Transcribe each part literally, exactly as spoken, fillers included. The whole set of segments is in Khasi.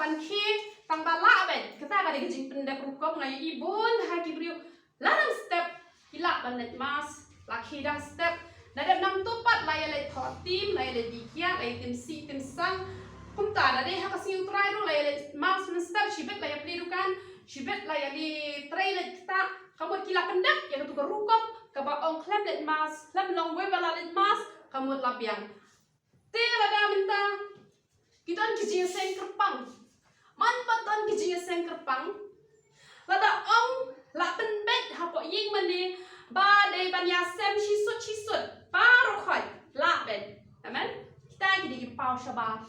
Kan khie tang ba lah beit. Kata ka dei ka jingpyndep rukom. Nga ïohi bun ha ki briew la dang step ki lah ban leit mass, la khie dang step. La dep nang to pat la ïa leit thoh tim, la ïa leit bikiad, la ïa tim sih tim sang. Kumta la dei ha ka sngi U Trai ruh la ïa leit mass mynstep, shibit la ïa plie dukan, shibit la ïa leit trei leit ktah. Ka mut ki la pyndep ïa katu ka rukom kaba ong khlem leit mass, khlem long wei ba la leit mass, ka mut la biang. Te lada mynta ki don ki jingïaseng kyrpang. Man pat don ki jingïaseng kyrpang. Lada ong la pynbeit hapoh ïing mane ba dei ban ïasem shisut shisut baroh khoit, lah beit. Amen. Kita ki dei ki paw shabar.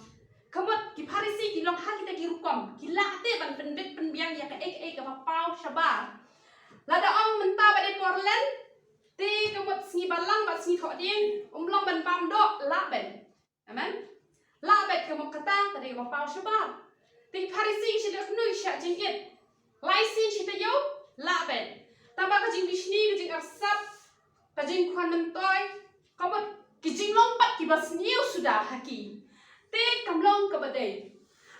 Ka mut ki Pharisi ki long ha kita ki rukom, ki lah te ban pynbeit pynbiang ïa kaei kaei kaba paw shabar. Lada ong mynta ba dei por Lent, te ka mut sngi Balang bad sngi Thohdieng ym long ban bam doh, lah beit. Amen. Lah beit, ka mut kata ka dei kaba paw shabar. Te ki Pharisi ki shu leh kumno? Ki shah jingit. Lai sien shi taïew, lah beit. Tangba ka jingbishni, ka jingarsap, ka jingkhwan myntoi, ka mut ki jinglong pat kiba sniew suda ha ki. Te kam long kaba dei.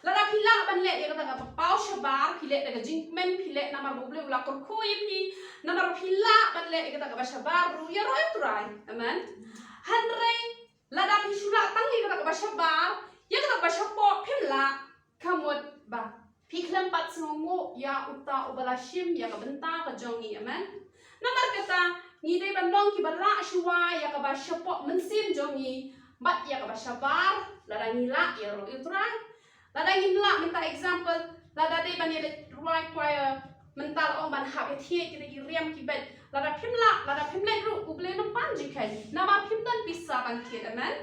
Lada phi lah ban leh ïa kata kaba paw shabar, phi leh da ka jingkmen, phi leh namar ba U Blei u la kyrkhu ïa phi, namar ba phi lah ban leh ïa kata kaba shabar ruh, ïaroh ïa U Trai. Amen. Hynrei lada phi shu lah tang ïa kata kaba shabar, ïa kata kaba shapoh phim lah, ka mut ba phi khlem pat sngewnguh ïa uta uba la shim ïa ka bynta ka jong ngi. Amen. Namar kata, ngi dei ban long kiba lah shuwa ïa kaba shapoh mynsiem jong ngi bad ïa kaba shabar, lada ngi lah, ïaroh ïa U Trai. Lada ngim lah, mynta example, lada dei ban ïaleit rwai choir, mynta la ong ban hap ïa thied kita ki riam ki beit. Lada phim lah, lada phim leit ruh, U Blei un pan jingkheiñ. Namar phim don pisa ban thied, amen.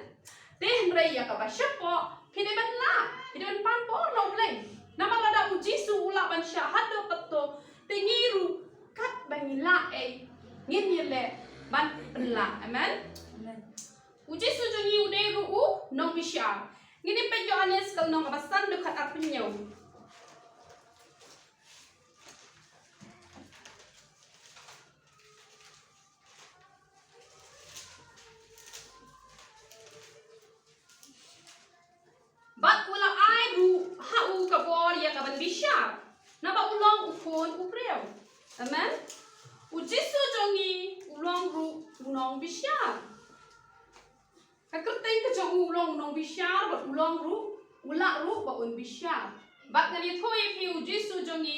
Te hynrei ïa kaba shapoh, phi dei ban lah, phi dei ban pan bor na U Blei. Namar lada U Jisu u lah ban shah haduh katto, te ngi ruh katba ngi lah ei, ngin ïaleh ban pynlah, amen. Amen. U Jisu jong ngi u dei ruh u nongbishar. Ngin ïa peit Ïoannis ka lynnong kaba san dkhot arphew hynñiew. Bad u la ai ruh ha u ka bor ïa ka ban bishar, naba u long u khun u briew. Amen. U Jisu jong ngi u long ruh u nongbishar. Ka kyrteng ka jong u u long u nongbishar, bad u long ruh, u lah ruh ba un bishar. Bad ngan ïathuh ïa phi, u Jisu jong ngi